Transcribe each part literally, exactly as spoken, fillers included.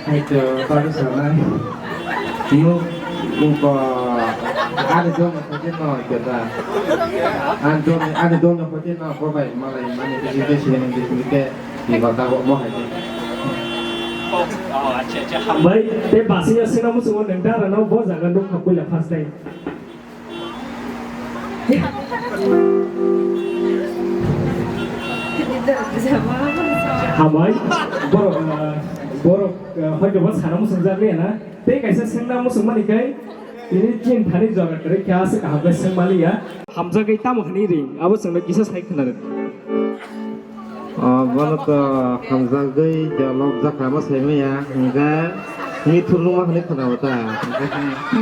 Hai to, tadi sana. Nuk, nuk, ani dol na pati no kita. Ani dol, ani dol na pati no, bobai malai mani bisi bisi ni bisi ke, di kota bo mo hai. Bai, te basi ya sina musu neng dara no bo jaga nuk kapui la first time. Hamai, borok, ah, borok, ah, hoito ba sana muchungjak liya na. Tei kaisa swngna muchungmani khe, tini chin thani jora kwrwi khe aswk kaham khe swngmaliya. Hamjagwi tamo hwnwi ring, abo chwngno kisa sai khna rw. O, bono to hamjagwi jolok jakha ma sai maya, hwnkhe mithu nungma hwnwi khna o ta.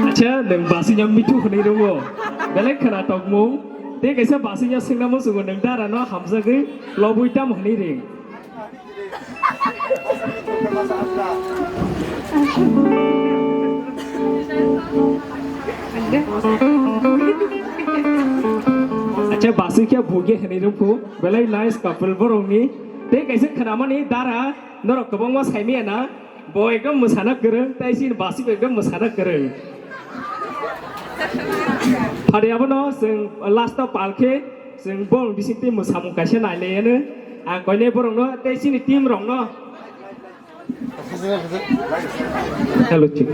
Acha, nwng basingno mithu hwnwi rwo. Belai khna tongmung. Tei kaisa basingno swngna muchungo, nwng dara no hamjagwi lobwi tamo hwnwi ring. Acha, basing khe buge hwnwi rwphu, belai nice couple borokni. Tei kaisa khnamani dara, norok kwbangma saimaya na, bo ekdom mwsana kwrwng, tei chini basing ekdom mwsana kwrwng. Phari abono chwng last o pal khe, chwng bong bisingtwi mwsamung kaisa nailaiano. Ang koinai borokno, tei chini team rokno. Hello, check.